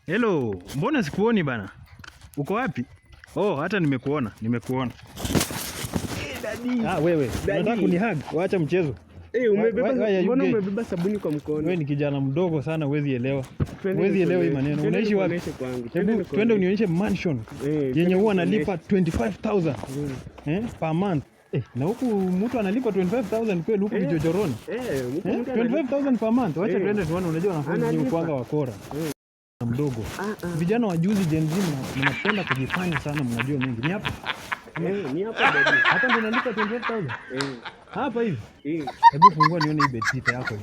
Hello, mbona sikuoni bana? Uko wapi? Oh, hata nimekuona, nimekuona. Daddy. Ah, wewe, Daddy. unataka kunihug? Wacha mchezo. Eh, umebeba Why are you mbona gay? Umebeba sabuni kwa mkono? Wewe ni kijana mdogo sana, huwezi elewa. Twende Huwezi elewa hii nikuonyeshe. maneno. Twende Unaishi wapi? nikuonyeshe kwangu. Twende Hebu twende nikuonyeshe. unionyeshe mansion Eh, yenye huwa twende. analipa 25,000 per month. Eh, na huku mtu analipa 25,000 kweli huku vichochoroni? Eh, mtu Eh, mtu analipa. 25,000 per month. Wacha Eh. twende tuone, unajua wanafunzi ni Analipa. ukwanga wakora. Mdogo. Ah, ah. Vijana wa juzi, Gen Z, mnapenda kujifanya sana mnajua mengi. Ni hapa. Eh, ni hapa, daddy. Hapa ndo nalipa 25,000. Eh, Hapa hivi. eh. Hebu fungua nione hii bedsitter yako hii.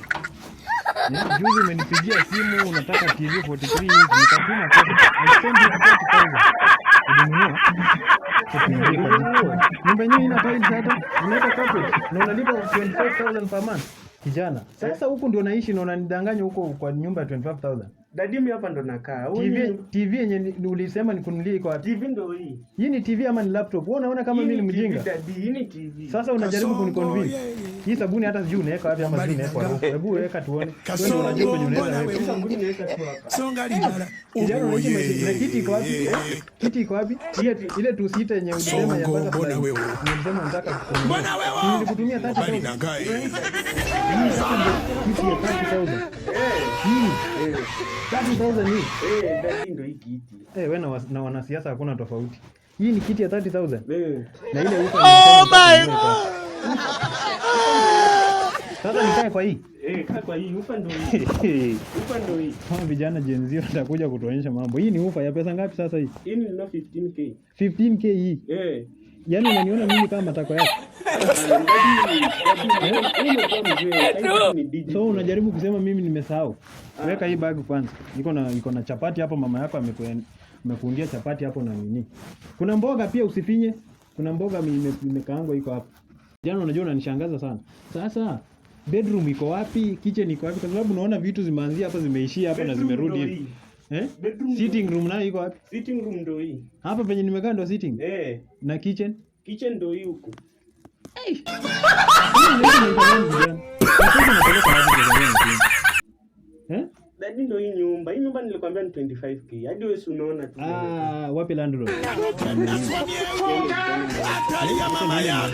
Juzi umenipigia simu unataka TV 43 inch, nikatuma pesa. I sent you 20,000. Ulinunua? Tuingie kwa nyumba. Nyumba yenyewe ina tiles hata, unaweka carpet na unalipa 25,000 per month. Kijana, sasa huku ndio naishi na unanidanganya huko kwa nyumba ya 25,000. Daddy, mimi hapa ndo nakaa. TV TV yenye ulisema nikununulie iko wapi? TV ndo hii. Hii ni TV ama ni laptop? Wewe unaona kama Hii mimi ni TV, mjinga? Daddy, hii ni TV. Sasa unajaribu Kasongo, kuniconvince. yeah. Hii sabuni hata sijui unaweka wapi ama sijui unaweka wapi. Hebu weka tuone. Wewe ndio unajua kwenye unaweza Kasongo, weka. Hii sabuni naweka tu hapa. Songa libala. Kijana, unaishi maisha na kiti iko wapi? Kiti iko wapi? Ile tu sita yenye ulisema ya Kasongo, butterfly. mbona wewe? Ulisema unataka kununua. Mbona wewe? Nilikutumia Bali 30,000. na ngai. Hii sasa ndio kiti ya 30,000. Hii 30,000 hii. Eh, daddy, ndo hii kiti. Eh, wewe na wanasiasa hakuna tofauti. Hii ni kiti ya 30,000. Eh. Na ile huko. Oh my God. Sasa nikae kwa hii. Eh, kaa kwa hii, woofer ndo hii. Woofer ndo hii. Hawa vijana Gen Z watakuja kutuonyesha mambo. Hii ni woofer ya pesa ngapi sasa hii? Hii ni 15K. 15K hii. Eh. Yaani unaniona mimi kama matako yako. Daddy, umekuwa mzee. Sasa ni digital. So unajaribu kusema mimi nimesahau. Weka hii bag kwanza. Iko na chapati hapo, mama yako amekuundia chapati hapo na nini. Kuna mboga pia, usifinye. Kuna mboga imekaangwa iko hapo. Jana unajua unanishangaza sana. Sasa bedroom iko wapi? Kitchen iko wapi? Kwa sababu naona vitu zimeanzia hapa, zimeishia hapa na Bedroom zimerudi ndo hivi. hii. Eh? Bedroom. Sitting room nayo iko wapi? Sitting room ndo hii. Hapa penye nimekaa ndo sitting. Eh, Na kitchen? Kitchen ndo hii huku. Hii unaishi maisha gani, kijana? Pesa unapeleka wapi kwa gani? Eh? Daddy, ndo hii nyumba. Hii nyumba nilikwambia ni 25K. Hadi wewe si unaona tu. Ah, wapi landlord? Atalia mama yako.